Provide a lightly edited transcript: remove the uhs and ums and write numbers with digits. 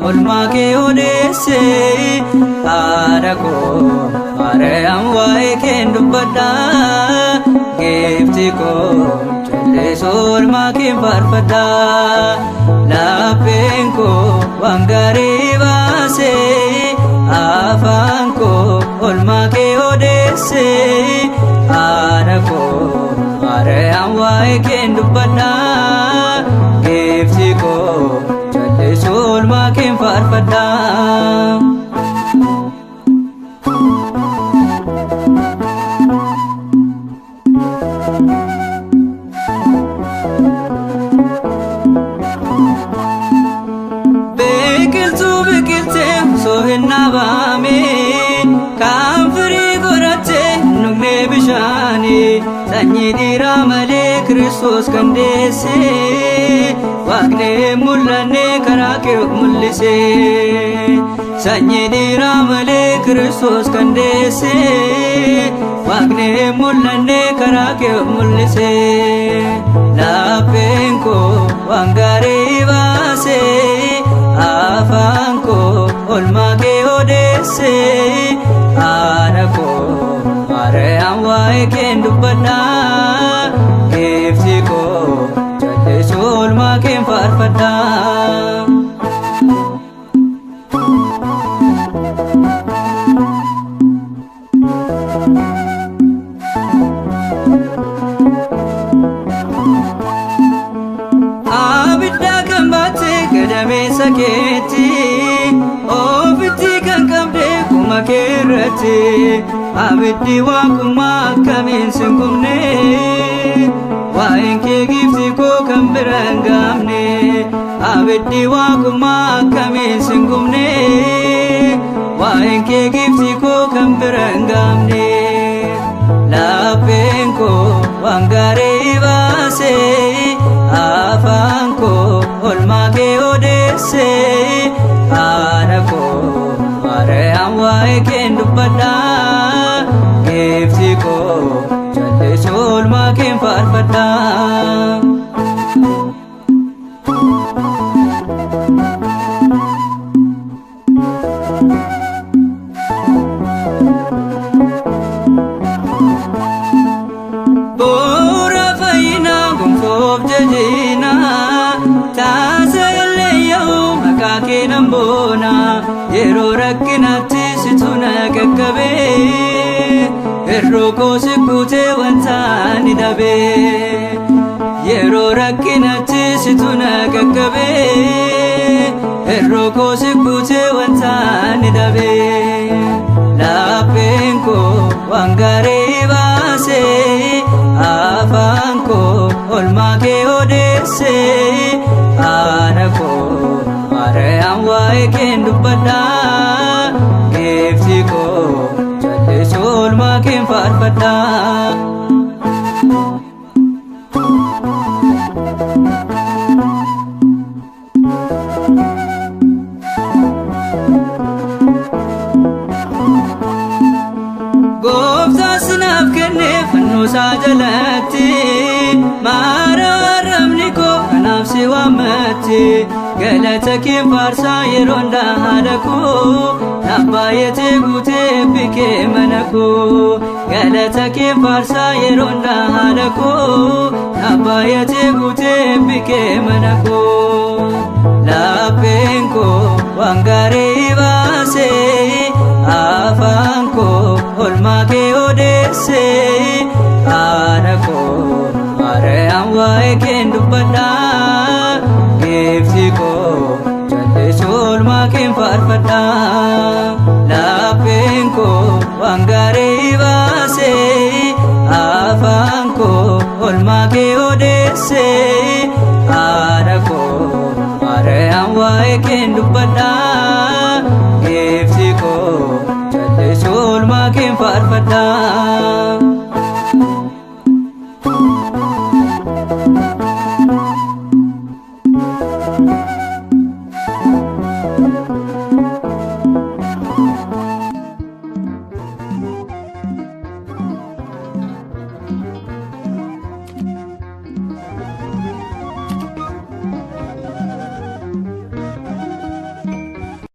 Olmaa kee odeesse haadha koo Maariyaam waa'ee keen dubbadha giiftii koo callisuu olmaa keen faarfadha lapheen koo waan gaarii baase afaan koo olmaa kee odeesse haadha koo Maariyaam waa'ee keen dubbadha giiftii koo callisuu olmaa keen faarfadha. Biqiltuu biqiltee osoo hin dhaabamiin kan firii godhattee hin dhugne bishaanii sanyii dhiiraa malee Kiristoos kan deesse Waaqni hin mul'anne karaa kee of mul'ise. Sanyii dhiiraa malee Kiristoos kan deesse Waaqni hin mul'anne karaa kee of mul'ise. Lapheen koo waan gaarii baase afaan koo olmaa kee odeesse haadha koo Maariyaam waa'ee keen dubbadha giiftii koo callisuu olmaa keen faarfadha. Abidda kan baatte gadameessa keetti ofitti kan qabde kuma kee irratti abiddi waaqummaa akkamiin sin gubne waa'een kee giiftii koo kan bira hin gaamne abiddi waaqummaa akkamiin sin gubne waa'een kee giiftii koo kan bira hin gaamne lapheen koo waan gaarii baase afaan koo olmaa kee odeesse haadha koo Maariyaam waa'ee keen dubbadha giiftii koo callisuu olmaa keen faarfadha. Bu'uura fayyinaa gonfoof jajinaa taasa illee yaa'u maqaa kee nan boona yeroo rakkinaatti situ na qaqqabe hir'uu koo si guutee wanta ani dhabe yeroo rakkinaatti situ na qaqqabe hir'uu koo si guutee wanta ani dhabe lapheen koo waan gaarii baase afaan koo olmaa kee odeesse haadha koo Maariyaam waa'ee keen dubbadha giiftii koo callisuu olmaa keen faarfadha. Gooftaan sinaaf kenne fannoo isaa jalatti maara koo kanaaf si waammatti galata kee faarsaa yeroo hundaa haadha koo naaf baay'atee guutee eebbi mana koo galata kee faarsaa yeroo hundaa haadha koo naaf baay'atee guutee eebbi mana koo lapheen koo waan gaarii baase afaan koo olmaa kee odeesse haadha koo Maariyaam waa'ee keen dubbadha giiftii koo callisuu olmaa keen faarfadha lapheen koo waan gaarii baase afaan koo olmaa kee odeesse haadha koo Maariyaam waa'ee keen dubbadha giiftii koo callisuu olmaa keen faarfadha.